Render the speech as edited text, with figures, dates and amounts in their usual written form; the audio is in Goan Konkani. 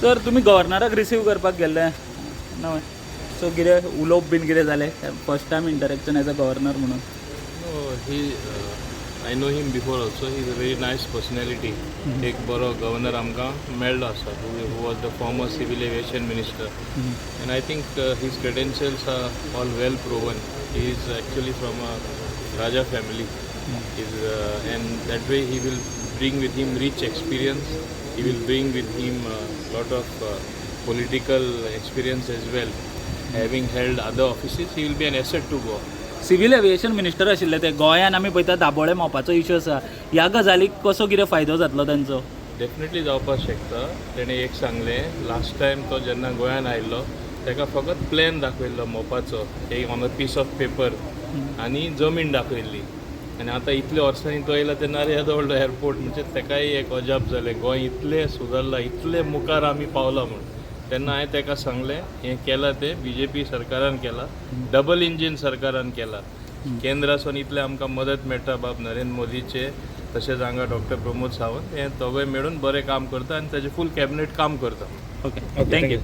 सर, तुमी गव्हर्नराक रिसीव करपाक गेल्ले नवें, सो कितें उलोवप बीन कितें जालें, first time interaction as a governor म्हणून? No, I know him before also. He is a very nice personality. एक बरो गव्हर्नर आमकां मेळ्ळो आसा, who was the former civil aviation minister, and I think his credentials are all well proven. He is actually from a Raja family is, and that way he will bring with him rich experience. He will bring with him a lot of political experience as well. Having held other offices, he will be an asset to Goa. Civil aviation minister आशिल्ले ते गोंयान. आमी पळयता, दाबोळे मोपाचो इशू आसा. ह्या गजालीक कसो कितें फायदो जातलो तांचो? डेफिनेटली जावपाक शकता. तेणें एक सांगलें, लास्ट टायम तो जेन्ना गोंयान आयिल्लो, ताका फकत प्लॅन दाखयल्लो मोपाचो एक on a piece of paper आनी जमीन दाखयल्ली. आनी आतां इतल्या वर्सांनी तो येयला तेन्ना, अरे, येदो व्हडलो एअरपोर्ट, म्हणजे ताकाय एक अजाप जालें, गोंय इतलें सुदारलां, इतलें मुखार आमी पावला म्हूण. तेन्ना हांवें ताका सांगलें, हें केलां तें बीजेपी सरकारान केलां, डबल इंजीन सरकारान केलां. केंद्रासून इतलें आमकां मदत मेळटा, बाब नरेंद्र मोदीचे, तशेंच हांगा डॉक्टर प्रमोद सावंत, हे दोगूय मेळून बरें काम करता आनी ताजें फूल कॅबिनेट काम करता. Okay, thank you.